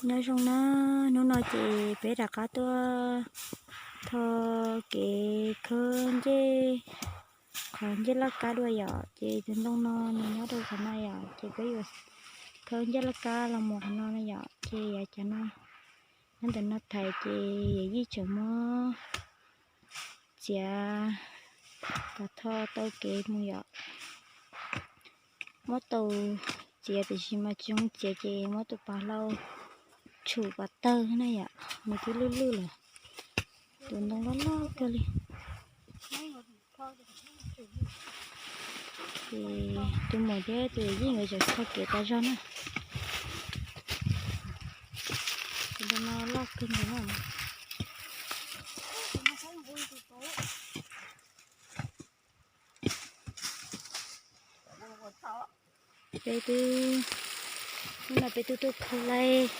Nyob zoo na, hnub no ces peb rov qab tuaj tho kev khawb ncej, qhov ncej laj kab dua yom. Ces tus ntoo no nws nyob rau qhov no yom, ces peb yuav khawb ncej laj kab los mus qhov no na yom. Ces yav cov no, nyob ntawm no thaiv ces yawm yij tseem muab txiav kom tho tau kev mus yom. Muab tau txiav tiam sis mas tsis zoo txiav ces muab tus pas hlau tshum kom tawg na yom, nws twb lwj lwj lawm. Tus ntoo loj loj kawg li. Ces tus muam thiab tus yij nkawd tseem tho kev tas zog na. Tus ntoo no loj kawg nkaus na. Peb twb, hnub no peb twb tuaj khawb laib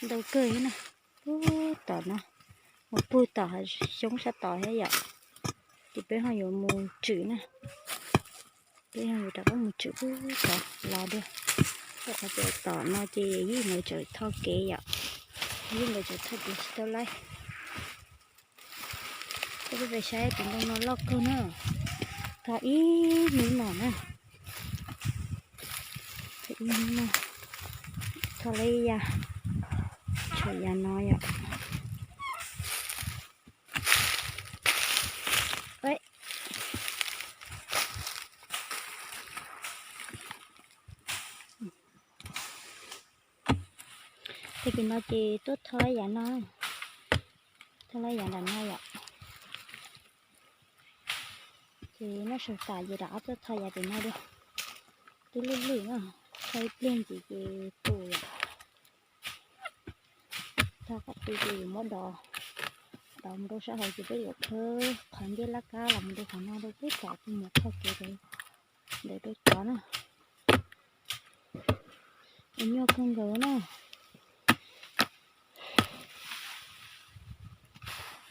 ntau kawg thiab na. Puag tom no, mus puag tom hav xyoob sab tod thiab yom. Ces peb ho yuav mus tswm na. Peb ho yuav rov qab mus tswm puag tom los dua. Rau qhov tias tom no ces yij nkawd tseem tho kev yom. Yij nkawd tseem tho kev tsis tau laib. Peb, peb saib tus ntoo no loj kawg na. Tho ib hnub no na. Tho ib hnub no. Tho laib ya, tshuav yav no yom. Tag kis no ces tuaj tho yav no, tho yav nram no yom. Ces noj su tas ces rov qab tuaj tho yav tim no dua. Twb lwj lwj na, tho ib pliag ntxiv ces tu yom. Tho kom tu ces yuav muab dov, dov mus rau sab hauv ces peb yuav khawb qhov ncej laj kab los mus rau qhov no rau peb tom tus muam tho kev rau ntawm rau tod na. Ua nyuaj kawg nkaus na.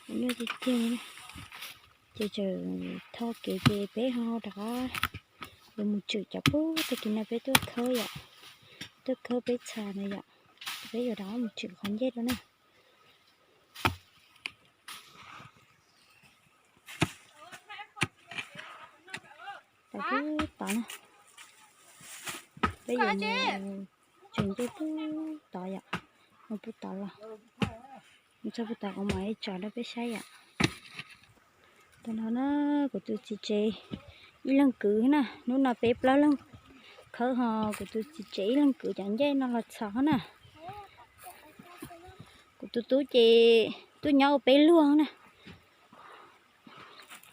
Ua nyuaj tiag tiag li. Ces tseem tho kev ces peb ho rov qab yuav mus tswm cov puag tag kis no peb tuaj khawb yom. Tuaj khawb peb txha na yom. Peb yuav rov qab mus tswm qhov ncej rau na. Tom puag tod na. Peb yuav mus tswm ncej puag tod yom. Mus puag tod los, mus txog puag tod kuv mam li tso rau peb saib yom. Tam no na, kuv tus txiv tsev ib leeg kwv na, hnub no peb plaub leeg khawb ho kuv tus txiv tsev ib leeg kwv cov ncej no los txhos na. Kuv tus tub ces tuaj nyob ua peb luag na.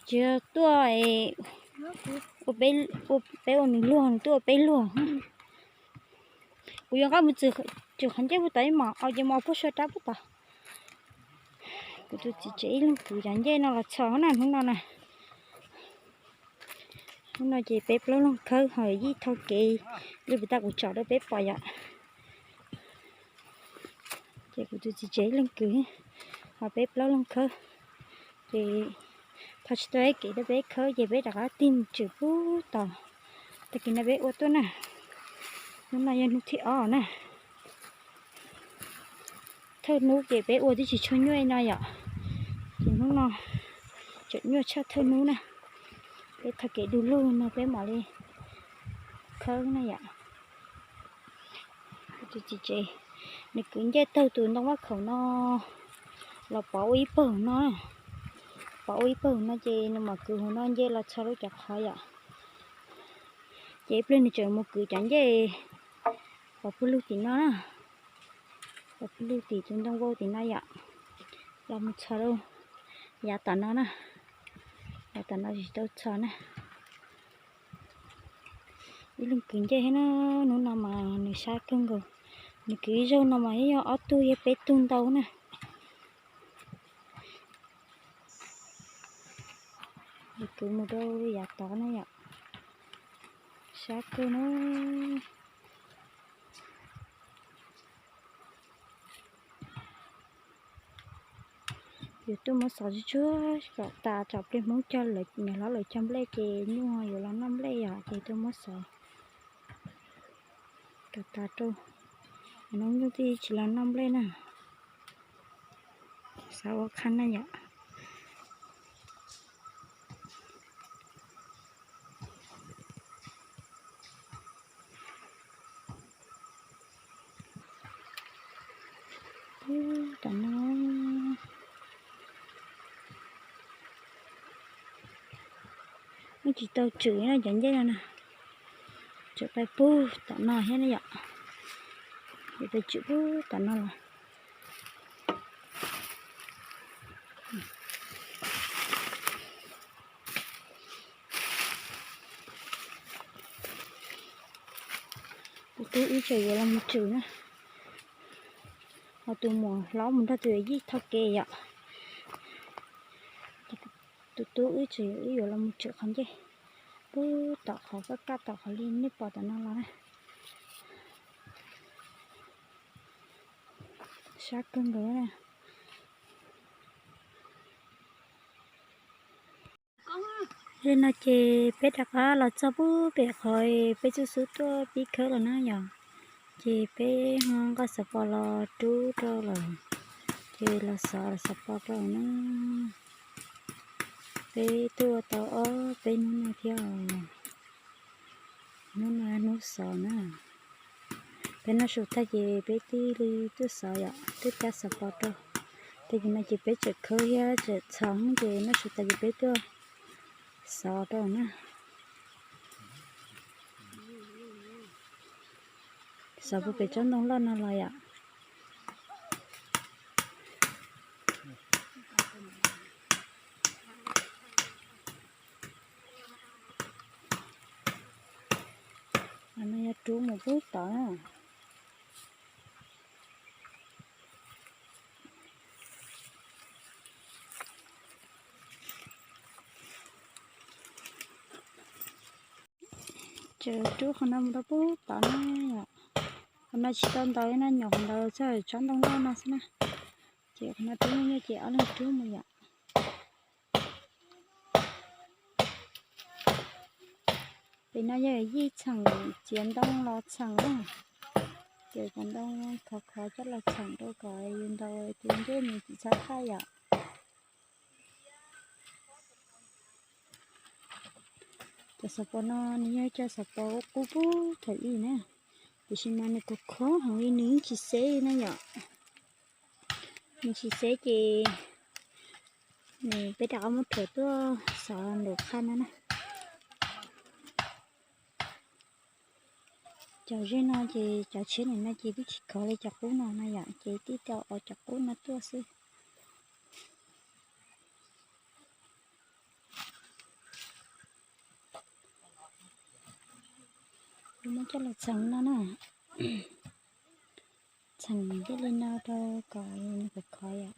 Tsis yog tuaj, ua peb, peb ua nws luag, nws tuaj ua peb luag. Kuv yuav nqa mus tswm qhov ncej puag tod ib mos, au ces mus puag sab rab puag tod. Kuv tus txiv tsev ib leeg kwv cov ncej no los txhos na hnub no na. Hnub no ces peb plaub leeg khawb ho yij tho kev li puas tas kuv tsom rau peb pom yom. Ces kuv tus txiv tsev ib leeg kwv, ho peb plaub leeg khawb. Ces tho tsis tau kev rau peb khawb ces peb rov qab tig mus tswm puag tod. Tag kis no peb ua tuaj na. Hnub no yog hnub thib ob na. Thawj hnub ces peb ua twb tsis tshua nyuaj li no yom. Ces hnub no tseem nyuaj tshaj thawj hnub na. Peb tho kev du lug no peb mam li khawb na yom. Kuv tus txiv tsev, nws kwv ncej taug tus ntoo vaj khaum no los pov ua ib pawg no. Pov ua ib pawg no ces nws mam kwv hauv no nce los txog lub cov qhov yom. Ces ib pliag nws tseem mus kwv cov ncej pov pawg lug tim no na. Pov pawg lug tim tus ntoo vau tim no yom. Los mus txog lub yav tom no na. Yav tom no tsis tau txog na. Ib leeg kwv ncej thiab na, hnub no mas nws sab kawg nkaus. Nws kwv ib zaug no mas yeej yog ob tug yog peb tug ntau na. Nws kwv mus rau yav tod na yom. Sab kawg na. Yuav tuaj muab xov tsuag tsuag kom tas, tsam pliag Hmoob cog lawv niam hlob lawv cog nplej ces nyuaj yuav los noj nplej yom, ces tuaj muab xov kom tas rau Hnub nyoog twb tsis los noj nplej na, xav ua qhab na yom. Tam no yeej tsis tau tswm na cov ncej no na, tswm pais puag tom no thiab ne yom, tsis tau tswm puag tom no los. Tus tub wb tseem yuav los mus tswm na, ho tus muam hlob mus nrog tus yawm yij thauj kev yom. Tus tub wb tseem wb yuav los mus tswm qhov ncej, puag tom qhov kaj kaj tom qhov li nej pom tom no los na. Sab kawg nkaus na. Li no ces peb rov qab los txog puag pem qhov peb txawj xub tuaj pib khawb los na yom. Ces peb ho nqa xov pos los rub rau lawm, ces los xov xov pos rau na. Peb tuaj tau ob peb hnub no thiab os. Hnub no hnub xov na. Peb noj su tag ces peb thiaj li tuaj xov yom, tuaj cab xov pos rau. Tag kis no ces peb tseem khawb thiab tseem txhos ces noj su tag ces peb tuaj xov rau na. Xov puag pem tsob ntoo loj no los yom. No yog rub mus puag tod na. Ces rub qhov no mus rau puag tod na yom. Qhov no tsis tau ntaus na, nyuam qhov ntawd txog tsob ntoo loj no xwb na. Ces qhov no rub nyuaj nyuaj ces ob leeg rub mus yom. Pem no yog yij txheem txiav ntoo los txheem na. Ces cov ntoo khov khov coj los txheem rau kom yus ntaus tus ncej nws tsis txhob thaj yom. Cov xov pos no nws yog cov xov pos qub qub puag thaum ub na, tiam sis mas nws khov khov heev li nws yeej tsis xeb na yom. Nws tsis xeb ces nws peb rov qab muab rhuav tuaj xov nraum qhaj no na. Cov zej no ces cov tshiab ntawm no ces twb tsis khov li cov qub no na yom, ces tib tau os cov qub no tuaj xwb. Muab coj los txheem no na. Txheem tib li no rau kom nws khov khov yom.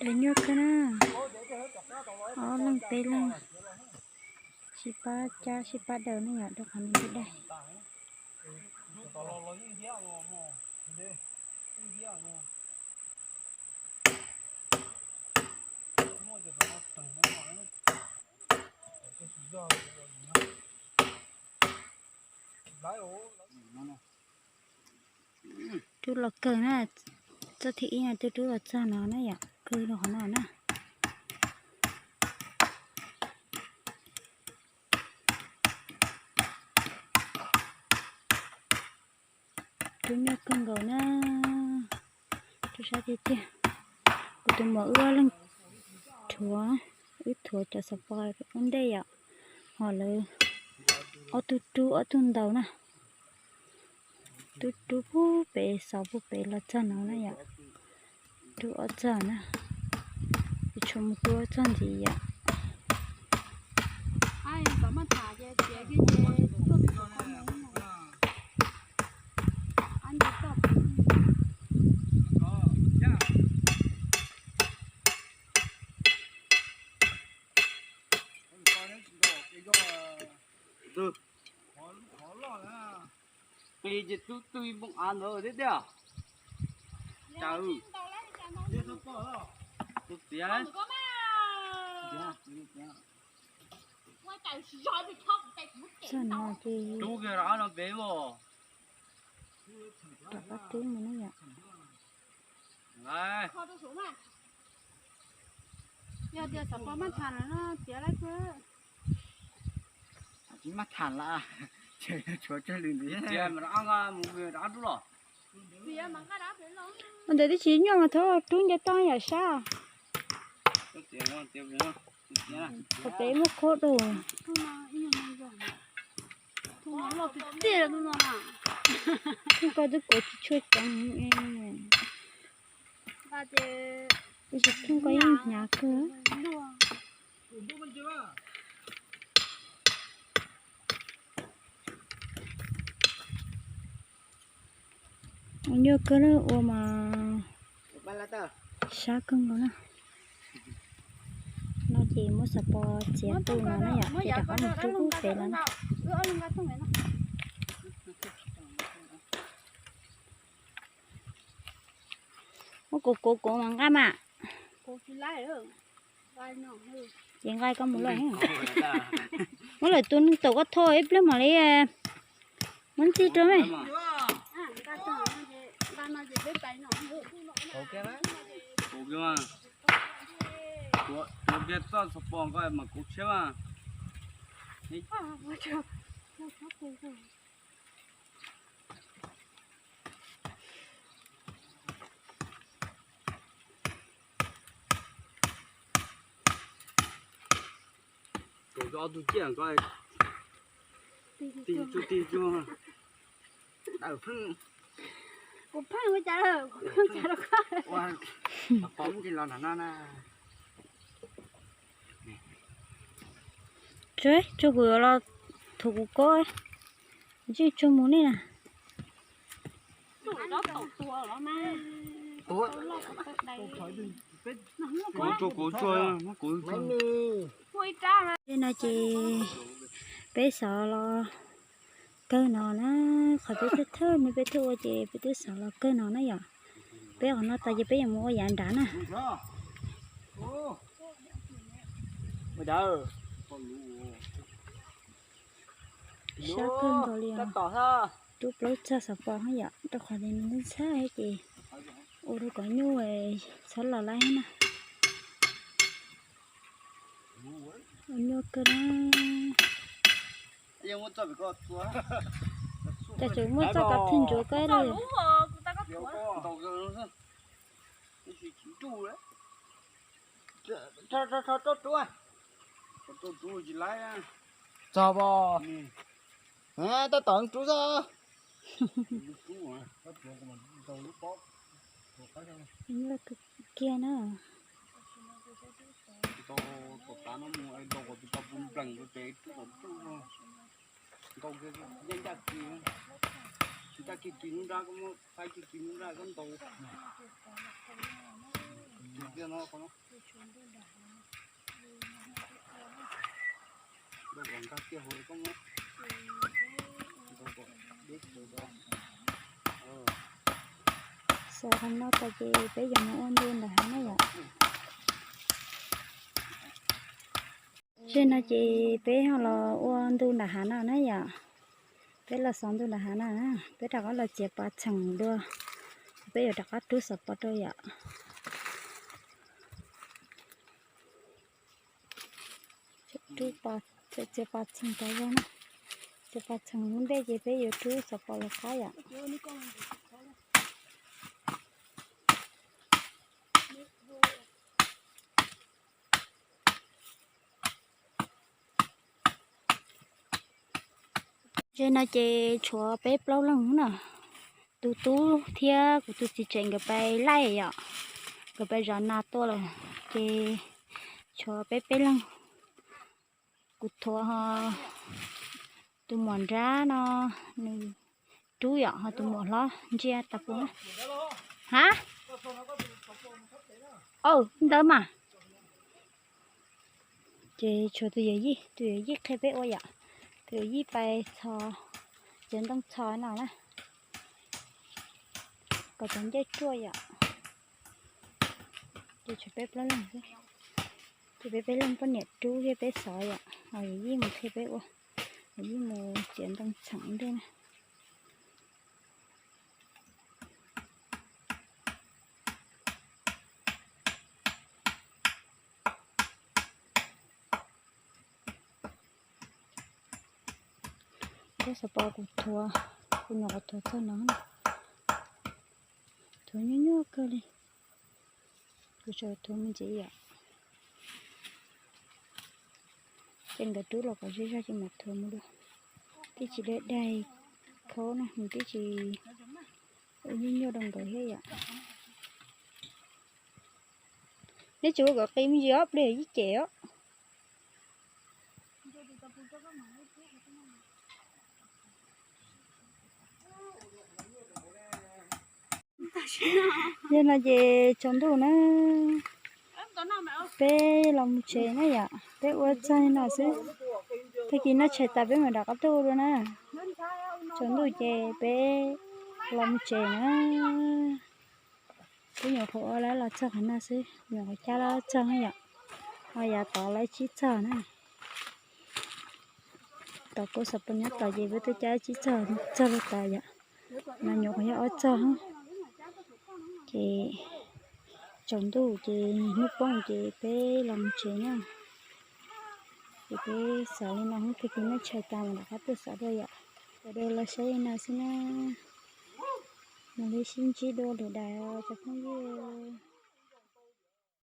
Daim nyuaj kawg na, ob leeg peb leeg sib pab cab sib pab daws ne yom, rau qhov nws daig. Rub los kawg na, txoj thib ib no twb rub los txog no na yom, kawg rau qhov no na. Rub nyuaj kawg nkaus na, rub sab tiag tiag. Kuv tus muam wb ob leeg rhuav, wb rhuav cov xav pos ua ntej yom, ho lawv ob tug rub ob tug ntaus na. Rub rub pub pem xov pub pem los txog no na yom. Rub ob txog na, tsis tshua mus rub ob txog ntxiv yom. Plig ces tub tub ib npoo av ntawd thiab tiag. Cas tus tiav. Txog no ces rub kiag rov qab no pem os. Rov qab rub mus na yom. Yog tias xav pos maj tham no tiav lawm. Tsis maj tham lawm, tshuav tsawg lwm ntxiv. Tiav mas rov qab mus rov qab rub los. Ua ntawd twb tsis nyuaj mas thaum rub nco toj yam sab. Qhov pem muaj qhov dua. Thooj koj twb kuav tsis tshua ceev. Tab sis thooj koj yeej hnyav kawg. Ua nyuaj kawg na, ua mas sab kawg nkaus na. No ces muab xav pos txiav tu no na yom, ces rov qab mus rub pem lawm na. Muab kuv kuv kuv mas nqa mas. Ces nqa koj mus lawm. Muab lawm tus neeg tau koj thauj ib pliag mam li muab ntxig rau me. Kuv kiag txoj xov pos nqa mas kuv tshiab mas. Tus ob tug ciaj nqa, tig cuag tig cuag. Dawm pheej. Kuv pheej ua cas, kuv pheej cas rau koj. Ua, pom ntsis los nram no na. Tsuag kuv los thuav kuv kob, tsis tsuag mus nej na. Tej no ces peb xav los kawg no na, qhov peb thawj thawj no peb tuaj ua ces peb twb xav los kawg no na yom. Peb qhov no tas ces peb yuav mus ua yav nrad na. Sab kawg nkaus li os. Rub plaub txog xav pos hab yom, rau qhov tias nws ntxhab ntxhab ces ua rau kom nyuaj, txhob los lawm na. Ua nyuaj kawg na. Cas tseem muaj txoj kav thwj ntsuav koj li. Txog pom, tab tom rub xwb. Kiag na. Ncaj kiag kis nruab nrab, koj muab faib kiag kis nruab nrab koj ntaus. Kiag no, ntaus kom nkag kiag hauv koj muab ntaus kom deb kiag rau. Xav qhov no tas ces peb yuav mus ua ntu nram hav na yom. Zej no ces peb ho los ua ntu nram hav no na yom. Peb los xov ntu nram hav no na, peb rov qab los txiav pas txheem dua. Peb yuav rov qab rub xov pos rau yom. Rub pos, txiav pos txheem rau zoo na. Txiav pos txheem lub ntej ces peb yuav rub xov pos los qab yom. Ze no ces tshuav peb plaub leeg na. Tus tub thiab kuv tus txiv tsev nkawd pais laij yom, nkawd pais zov nas tuaj lawm, ces tshuav peb peb leeg. Kuv thuav ho tus muam nrab no nws rub yom, ho tus muam hlob ntsia tas puv na. Ha, ntawd mas. Ces tshuav tus yawm yij, tus yawm yij qhia peb ua yom. Tus yawm yij pais txhos, txiav ntoo txhos no na, kom cov ncej ruaj yom. Ces tshuav peb plaub leeg xwb, ces peb peb leeg poj niam rub thiab peb xov yom, ho yawm yij mus qhia peb ua, yawm yij mus txiav ntoo txheem ib nrab na. Koj xav pom kuv thuav, kuv nyuam qhuav thuav txog no, thuav nyuaj nyuaj kawg li. Kuv tsuas thuav me ntsis yom. Ces nkawd rub los kom zej zog ces mam thuav mus dua. Twb tsis daig daig khaub na, nws twb tsis ua nyuaj nyuaj rau nkawd thiab yom. Neb tsis ua kom qis me ntsis ob pliag yij cem os. Yog no ces tsaus ntuj na, peb los mus tsev na yom, peb ua txog li no xwb. Tag kis noj tshais tas peb mam rov qab tuaj ua dua na. Tsaus ntuj ces peb los mus tsev na. Peb nyuam qhuav ua lawm los txog qhov no xwb, nyuam qhuav cab lawm txog yom, ho yav tod lawm tsib txog na. Tom kuv xav pom nyob tod ces peb twb cab tsib txog, txog lawm tod yom. No nyuam qhuav yog ob txog. Ces tsaus ntuj ces hnub poob ces peb los mus tsev na. Ces peb xav li no, tag kis noj tshais tas mam rov qab tuaj xov dua yom. Sawv daws los saib li no xwb na. Mam li sib ntsib dua lwm daim cov phooj ywg.